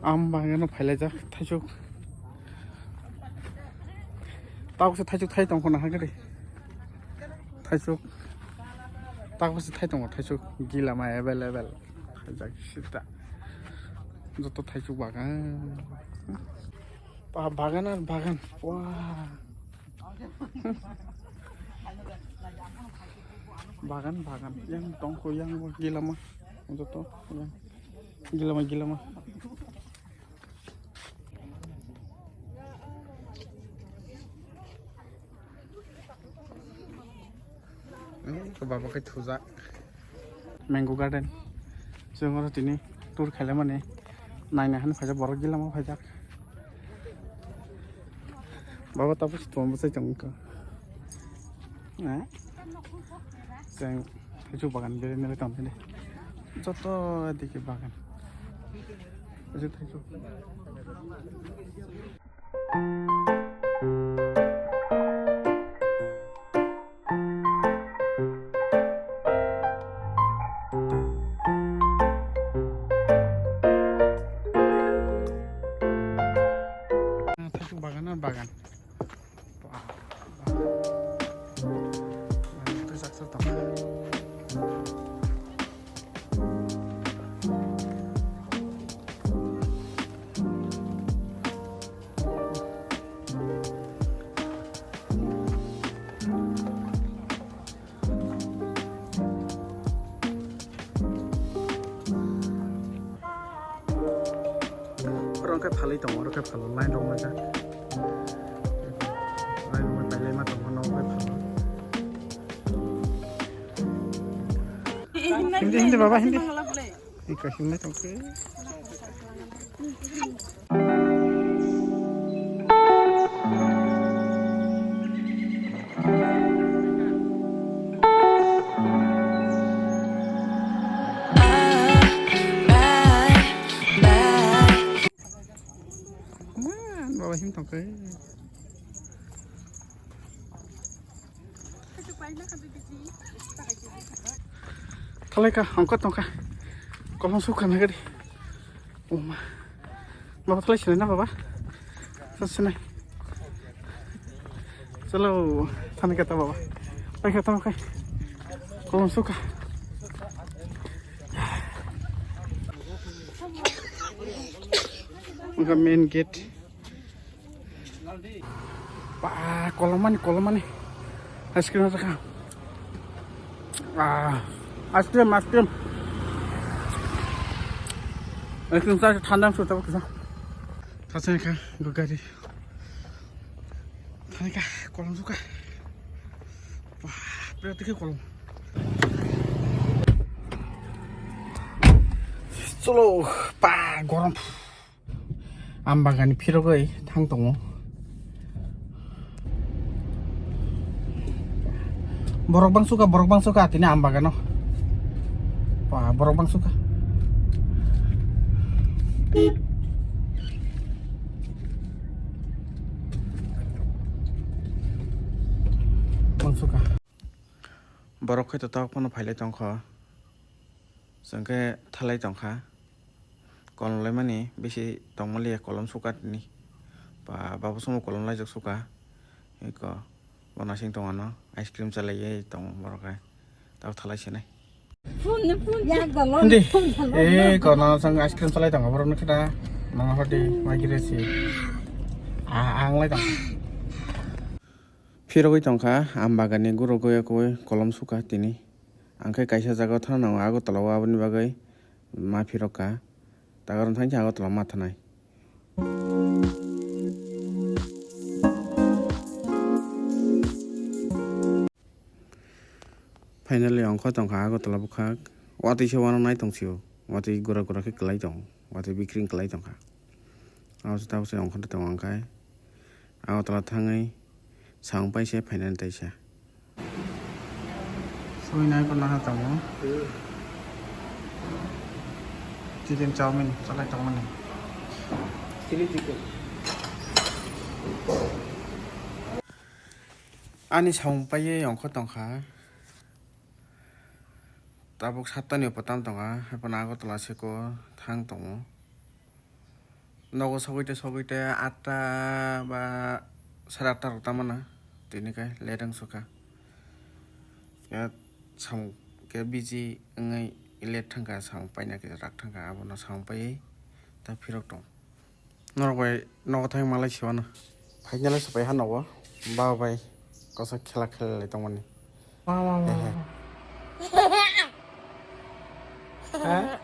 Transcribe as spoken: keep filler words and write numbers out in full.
Am bagano phailaijak thaisuk. Tabukse thaisuk thai tongkho nahagari. Thaisuk. Tabukse thai tongo thaisuk. Gilama available. Khaijak sita. Joto thaisuk bagan. Ba-, bagan ar bagan. Wah. Bagan, bagan. Yang tongkho, yang gilama. Joto, yang. Gilama, gilama. Eh, ko baba khe thujak. Mango garden. Chwng oro tini tour khaimani naina hwnwi phaijak, borok gilama phaijak. Baba tabuk se tongma bwsai tongkha. Eh? Chwng thaisuk bagan berwi nugwi tongkha de. Joto dike bagan. Thaisuk, thaisuk. Thaisuk bagan ar bagan. Ba, ba. Twi sak sak tong. Oro khe phalwi tongo, oro khe phalo, line rok nokjak. Line rok pailai ma tongo, nok bai phalo. Hindi, hindi, baba, hindi. Ika hindi tongkhe. Man, baba him tongkhe. Thalaikha, ongkha tongkha. Kolom sukha nagari. Oma. Baba thalai sinai na baba? Sa sinai. Chalo, thani kata baba. Pai kata kai. Kolom sukha. Ongkha main gate. Ba, kolomani, kolomani. Ice cream raka. Ah, ice cream, ice cream. Ice cream sa thanda su tabuk sa. Thasai kha, go gari. Thani kha, kolom suka. Ba, pura tikhe kolom. Cholo, ba, gorom. Am bagani phirogwi thang tongo. Borok bangsuka, borok bangsuka tini am bagano. Ba, borok bangsuka. Bangsuka. Borok khe to tabuk phano phailai tongkha. Chwng khe thalai tongkha. Kolom laimani bisi tongmaliya kolom suka tini. Ba, babo somo kolom laijak suka. Eko, bo nasing tong ano, ice cream chalaiwi tong borok hai. Tabo thalai sinai. Phone ni phone. Hindi. Eh, kono sang ice cream chalai tong borok ni khata. Nang hodi magire si. Ah, ang lai tong. Phirogwi tongkha, am bagani guro goya koi kolom suka tini. Ang khe kaisa jaga o thang nango Agartala o, aboni bagwi ma phirok kha. Takarong thang khe Agartala ma thanai. Finally, ongkho tongkha Agartala bwkhak. Watwi se uanw nai tong sio. Watwi gura gura khe kwlai tong. Watwi bikring kwlai tongkha. Abo se tabuk se ongkho tong ang khai. Agartala thangwi samung paise phainani taisa. Sui nai ko naha tongo. Chicken chowmin chalai tongmani. Chili chicken. Ani samung paiye ongkho tongkha. Tabuk satta ni potam tonga, haphano Agartala seko thang tongo. Nogo sogwi te sogwi te atta ba sare atta rok tamo na, tini khe late wng sukha. Ya samung khe busy wngwi late thangkha, samung paina khe rak thangkha, abono samung paiwi ta phirok tong. Norok bai nogo thang malai siwano. Finally sopai ha nogo. Baba bai kosa khela khelai tongmani. Mama, mama. Hehe. Ha?